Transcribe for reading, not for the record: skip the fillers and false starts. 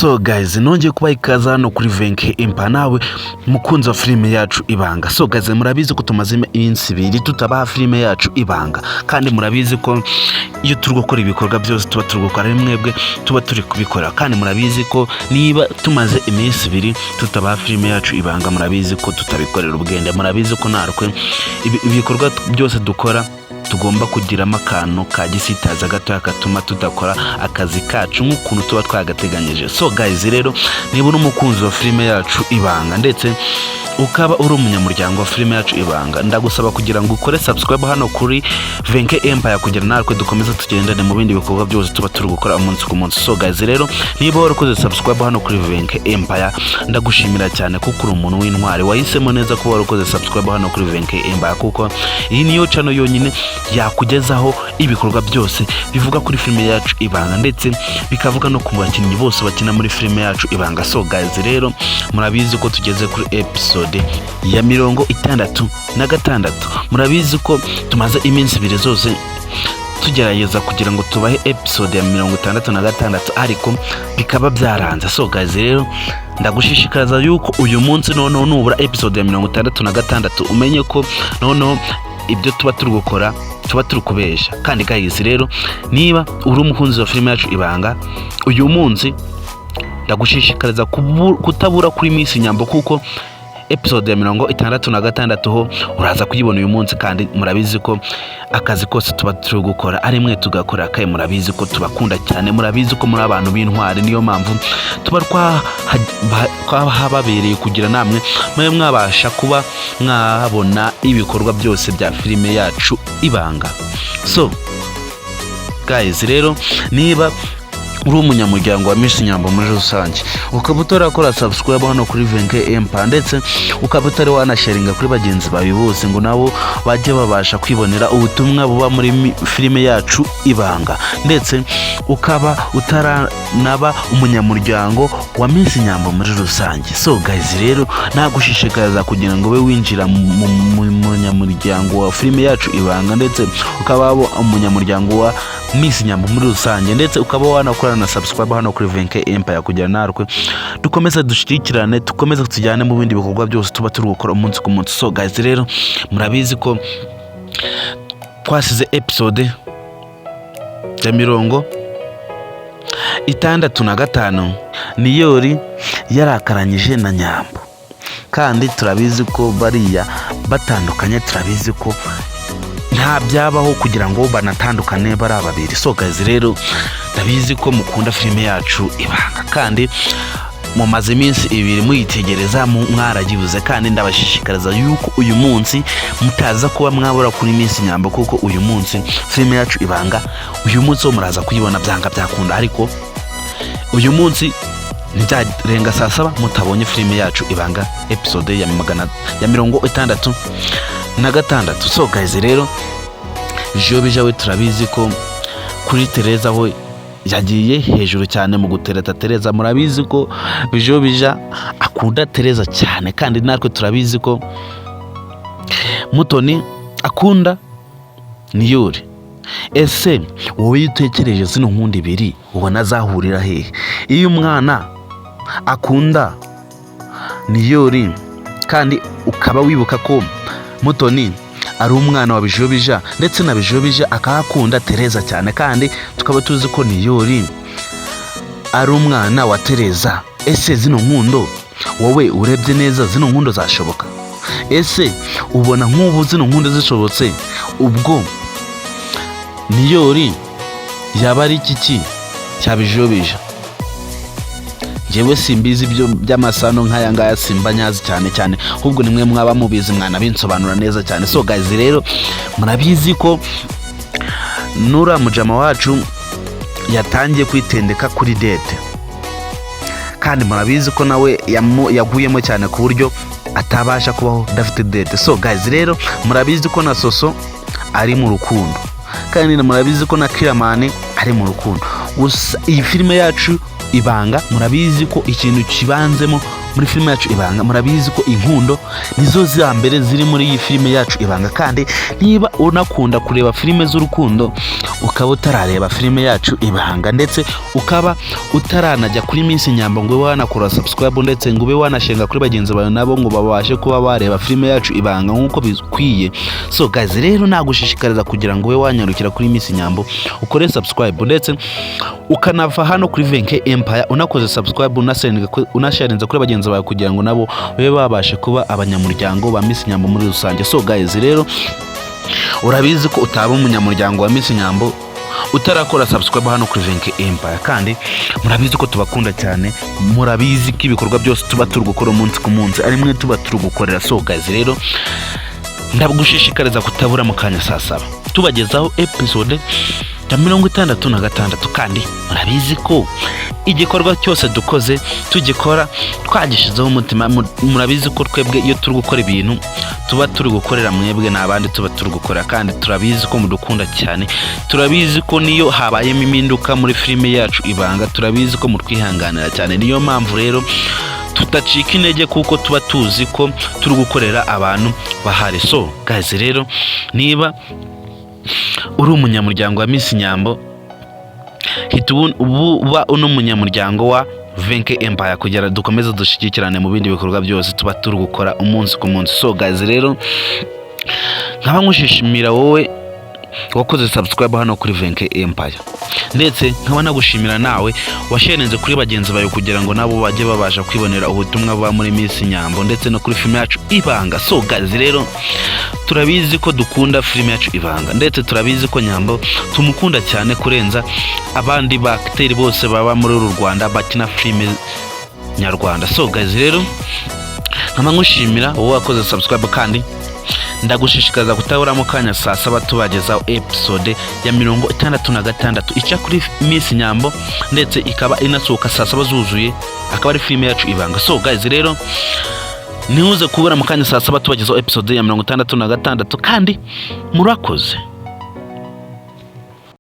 So guys, nongeye kubaha ikaze hano kuri Venke Impa, nawe mukunzi wa filime yacu Ibanga. So guys, murabizi ko tumaze iminsi 2 tutabaha filime yacu Ibanga, kandi murabizi ko iyo turi gukora ibikorwa byose tuba turi gukora ari mwebwe tuba turi kubikora. Kandi murabizi ko niba tumaze iminsi 2 tutabaha filime yacu Ibanga, murabizi ko tutabikorera ubwende. Murabizi ko natwe ibikorwa byose dukora tugomba kugiramo akantu ka gisitaza gatoya katuma tudakora akazi kacu nk'ukuntu tuba twagateganyije. So guys rero, niba uri umukunzi wa filime yacu Ibanga ndetse ukaba uri umunyamuryango wa filime yacu Ibanga, ndagusaba kugira ngo ukore subscribe hano kuri Venke Empire kugira natwe dukomeze tugendane mu bindi bikorwa byose tuba turi gukora umunsi ku munsi. So guys rero, niba warakoze subscribe hano kuri Venke Empire, ndagushimira cyane kuko uri umuntu w'intwari wahisemo neza kuba warakoze subscribe hano kuri Venke Empire, kuko iyi niyo channel yonyine yakugezaho ibikorwa byose bivuga kuri filime yacu Ibanga, ndetse bikavuga no ku bakinnyi bose bakina muri filime yacu Ibanga. So guys rero, murabizi ko tugeze kuri episode ya 66. Murabizi ko tumaze iminsi 2 zose tugerageza kugira ngo tubahe episode ya 66, ariko bikaba byaranze. So guys rero, ndagushishikariza yuko uyu munsi noneho nubura episode ya 66, umenye ko noneho ibyo tuba turi gukora tuba turi kubesha. Kandi guys rero, niba uri umukunzi wa filime yacu Ibanga, uyu munsi ndagushishikariza kutabura kuri Miss Nyambo, kuko episode ya 66 ho uraza kuyibona uyu munsi. Kandi murabizi ko akazi kose tuba turi gukora ari mwe tugakora, kandi murabizi ko tubakunda cyane, murabizi ko muri abantu b'intwari. Niyo mpamvu tuba twahababereye kugira namwe mube mwabasha kuba mwabona ibikorwa byose bya filime yacu Ibanga. So guys rero, niba uri umunyamuryango wa Miss Nyambo muri rusange, ukaba utarakora subscribe hano kuri Venke Empire, ndetse ukaba utari wanasharinga kuri bagenzi bawe bose ngo nabo bajye babasha kwibonera ubutumwa buba muri filime yacu Ibanga, ndetse ukaba utaranaba umunyamuryango wa Miss Nyambo muri rusange, so guys rero, nagushishikariza kugira ngo ube winjira mu munyamuryango wa filime yacu Ibanga, ndetse ukaba umunyamuryango wa Miss Nyambo muri rusange, ndetse ukaba wanakora na subscribe hano kuri Venke Empire kugira natwe dukomeze dushyigikirane, dukomeze tujyane mu bindi bikorwa byose tuba turi gukora umunsi ku munsi. So guys rero, murabizi ko twasize episode ya 65 Niyori yarakaranyije na Nyambo, kandi turabizi ko bariya batandukanye, turabizi ko nta byabaho kugira ngo banatandukane bari babiri. So guys rero, ndabizi ko mukunda filime yacu Ibanga, kandi mumaze iminsi 2 muyitegereza, mwaragibuze. Kandi ndabashishikariza yuko uyu munsi mutaza kuba mwabura kuri Miss Nyambo, kuko uyu munsi filime yacu Ibanga, uyu munsi wo muraza kuyibona byanga byakunda. Ariko uyu munsi ntibyarenga saa 7 mutabonye filime yacu Ibanga episode ya magana ya 66. So guys rero, Jobija we turabizi ko kuri Tereza we yagiye hejuru cyane mu gutereta Tereza. Murabizi ko Bijobija akunda Tereza cyane, kandi natwe turabizi ko Mutoni akunda Niyori. Ese wowe iyo utekereje zino nkunda ibiri, ubona zahurira hehe? Iyo umwana akunda Niyori, kandi ukaba wibuka ko Mutoni ari umwana wa Bijobija, ndetse na Bijobija akaba akunda Tereza cyane, kandi tukaba tuzi ko Niyori ari umwana wa Tereza, ese zino nkundo, wowe urebye neza, zino nkundo zashoboka? Ese ubona nk'ubu zino nkundo zishobotse, ubwo Niyori yaba ari iki cya Bijobija? Njyewe simbizi ibyo by'amasano nk'aya ngaya, simba nyazi cyane cyane, ahubwo nimwe mwaba mubizi mwanabinsobanura neza cyane. So guys rero, murabizi ko nuriya mujama wacu yatangiye kwitendeka kuri Dede, kandi murabizi ko nawe yaguyemo cyane ku buryo atabasha kubaho adafite Dede. So guys rero, murabizi ko na Soso ari mu rukundo, kandi murabizi ko na Kiramani ari mu rukundo. Gusa iyi filime yacu Ibanga, murabizi ko ikintu kibanzemo Muri filime yacu Ibanga, murabizi ko inkundo nizo za mbere ziri muri iyi filime yacu Ibanga. Kandi niba unakunda kureba filime z'urukundo, ukaba utarareba filime yacu Ibanga, ndetse ukaba utaranajya kuri Miss Nyambo ngo ube wanakora subscribe, ndetse ngo ube wanasharinga kuri bagenzi bawe nabo ngo babashe kuba bareba filime yacu Ibanga nk'uko bikwiye, so guys, rero nagushishikariza kugira ngo ube wanyarukira kuri Miss Nyambo ukore subscribe, ndetse ukanava hano kuri Venke Empire unakoze subscribe, unasharinze kuri bagenzi bawe kugira ngo nabo babe babashe kuba abanyamuryango ba Miss Nyambo muri rusange. So guys, rero urabizi ko utaba umunyamuryango wa Miss Nyambo utarakora subscribe hano kuri Venke Empire. Kandi murabizi ko tubakunda cyane, murabizi ko ibikorwa byose tuba turi gukora umunsi ku munsi ari mwe tuba turi gukorera. So guys, rero ndagushishikariza kutabura mu kanya saa 7 tubagezaho episode ya 66. Kandi murabizi ko igikorwa cyose dukoze tugikora twagishyizeho umutima. Murabizi ko twebwe iyo turi gukora ibintu tuba turi gukorera mwebwe, nta bandi tuba turi gukorera. Kandi turabizi ko mudukunda cyane, turabizi ko niyo habayemo impinduka muri filime yacu Ibanga, turabizi ko mutwihanganira cyane. Niyo mpamvu rero tudacika intege, kuko tuba tuzi ko turi gukorera abantu bahari. So guys, rero niba uri umunyamuryango wa Miss Nyambo, hita uba uno munyamuryango wa Venke Empire kugira dukomeze dushyigikirane mu bindi bikorwa byose tuba turi gukora umunsi ku munsi. So guys, rero nkaba nkushishimira wowe wakoze subscribe hano kuri Venke Empire, ndetse nkaba nagushimira nawe washarinze kuri bagenzi bawe kugira ngo nabo bajye babasha kwibonera ubutumwa buba muri Miss Nyambo ndetse no kuri filime yacu Ibanga. So guys, rero turabizi ko dukunda filime yacu Ibanga, ndetse turabizi ko Nyambo tumukunda cyane kurenza abandi bakiteri bose baba muri uru Rwanda bakina filime nyarwanda. So guys, rero nkaba nkushimira wowe wakoze subscribe, kandi ndagushishikariza kutabura mu kanya saa 7 tubagezaho episode ya 66 ica kuri Miss Nyambo, ndetse ikaba inasohoka saa 7 zuzuye, akaba ari filime yacu Ibanga. So guys, rero ntimuze kubura mu kanya saa 7 tubagezaho episode ya 66, kandi murakoze.